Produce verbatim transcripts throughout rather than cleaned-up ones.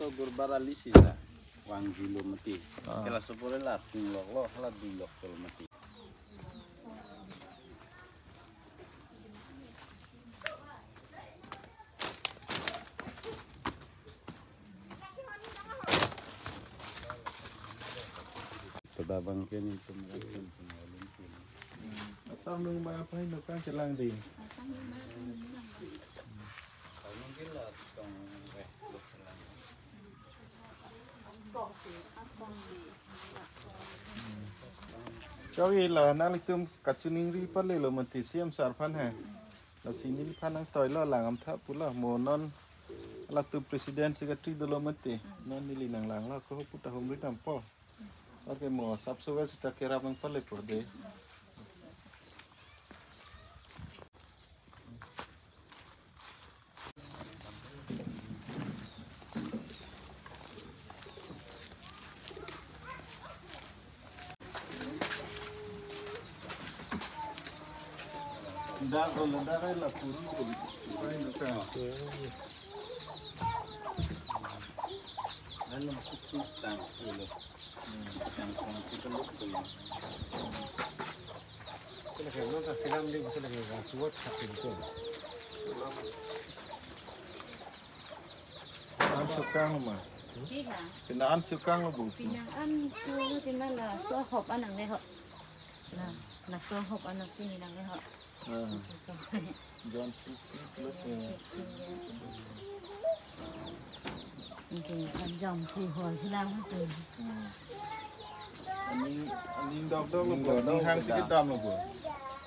To Durbar Ali sisa vangji lo mati. Ah. Ke laso pore la thunglok lo, hala dulok lo mati. Pada bangke ni tum. Asam nung ma apa ini kan kelang di. Chawi la nanglitum kachiningri pale lo mati C M sir aphan he. Lasi neliphan nangtoi lo lang amtha pulo mo non latum president secretary dolo mati. Non neli nanglang lo ko puta humri dampo. Oke mo sap suwe sita kerap nangpale po de. Dak ko dak la puru ko. Lalu masuk hutan, lalu. Hmm, yang kong kita luk dulu. Kita kena tak silam di, kita kena suat sakit itu. An sukang ma. Pina. Pina an sukang lo bu. Pina an tu tina laso ahop an nangle ho. La, laso ahop an nangpini nangle ho. Ah. Laso. John Philip, eh. Oke, kan John Philip ho silang tu. Hmm. Aning, aning dok dok lo bu. Aning dok dok lo bu. Ninghang si kedam lo bu.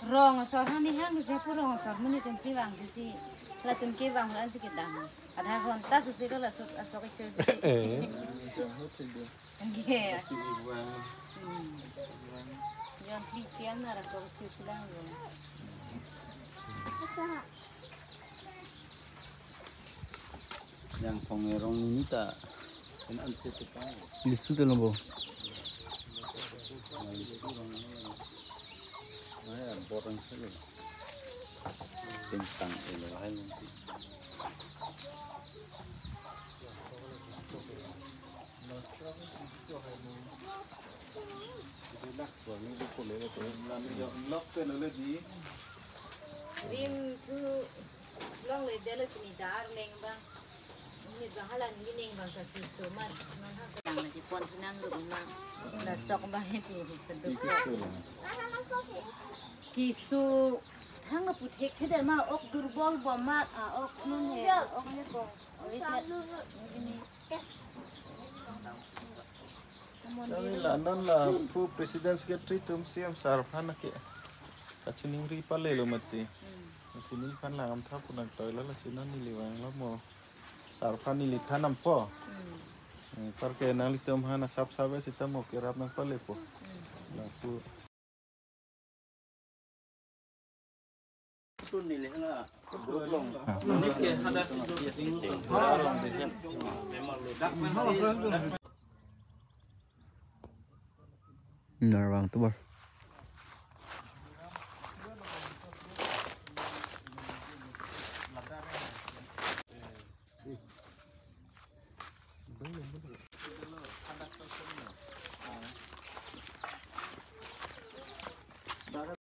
Rong asor ha ninghang si pu rong asor muni tum si vang si. Latum ke vang lan si kedam. Adha ghonta susi lo laso, laso kechir si. Eh. Oke. Masih iwan. Hmm. Iwan. Yang pikian na laso kechir si lang lo. Yang pongerong ini ta. Ini ansi tukang. Listu dalam bo. Nah, ya, borang sih. Tentang ini lain nanti. Rim thu longle delo chini dar leng bang. Ni bang hala ni leng bang ka kiso mat. Non ha ka dang na ji pon thu nang ru ma. La sok bang he tu ka du. Kiso thang ka pu thek the der ma ok durbol bom ma a ok non he ok ne ko. Oi te. Ni. Kami la non la pu president secretary tum C M sir aphan ke kachiningri pale lo mati. Hmm. Lasi neliphan lang amtha pu nangtoi lo lasi non neli vang lo mo. Sir aphan neli than dampo. Hmm. Eh, par ke nanglitum aphan asap save sita mo kerap nangpale po. Hmm. Lapu. Narwang tu bar.